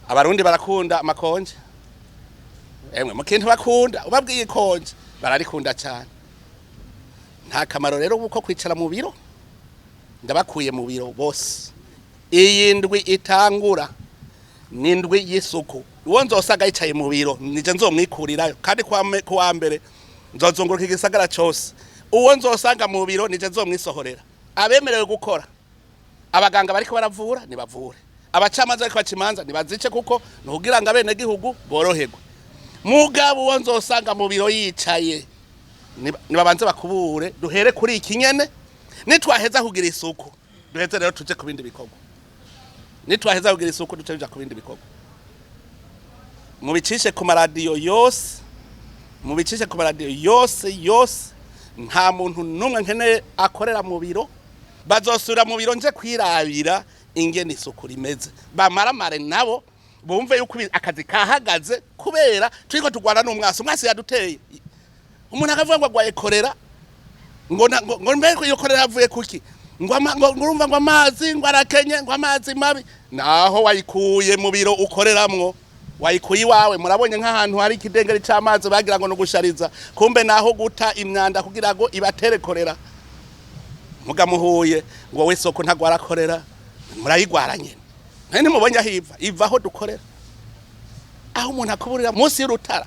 Abarundi barakunda amakonje. Emwe, mu kintu bakunda, ubabwiye ikonje bararikunda cyane. Nta kamaro rero uko kwicara mu biro. Ndabakuye mu biro bose. Iyi ndwi itangura ni indwi y'isuku. Uwo nzosaga yicaye mu biro, nije nzomwikurirayo. Kandi kuwa mbere nzozunguruka igisagara cose. Uwo nzosanga mu biro, nije nzomwisohorera. Abemerewe gukora, abaganga bariko baravura nibavure, abacamanza bariko baca imanza nibazice, kuko nukugira ngo abenegihugu boroherwe. Mugabo uwo nzosanga mu biro yicaye, nibabanze bakubure. Duhere kuri iki nyene. Nitwaheza kugira isuku, duheze rero tuje ku bindi bikorwa. Nitwaheza kugira isuku, duce tuja ku bindi bikorwa. Mubicishe ku maradiyo yose, mubicishe ku maradiyo yose yose. Nta muntu n'umwe nkeneye akorera mu biro. Bazosubira mu biro nje kwirabira ingene isuku rimeze, bamaramare nabo bumve yuko akazi kahagaze, kubera turiko turwana n'umwasi. Umwasi yaduteye. Umuntu akavuga ngo agwaye korera, ngo mbere iyo korera yavuye kuki? Ngo urumva ngo amazi ngo arakenye, ngo amazi mabi. Naho wayikuye mu biro ukoreramwo, wayikuye iwawe. Murabonye nk'ahantu hari ikidengeri c'amazi, bagira ngo nugushariza, kumbe naho guta imyanda kugira ngo ibatere korera. Mugamuhuye ngo we soko ntabwo arakorera, murayigwara nyene. Ntimubonye aho iva? Iva aho dukorera, aho umuntu akuburira munsi y'urutara.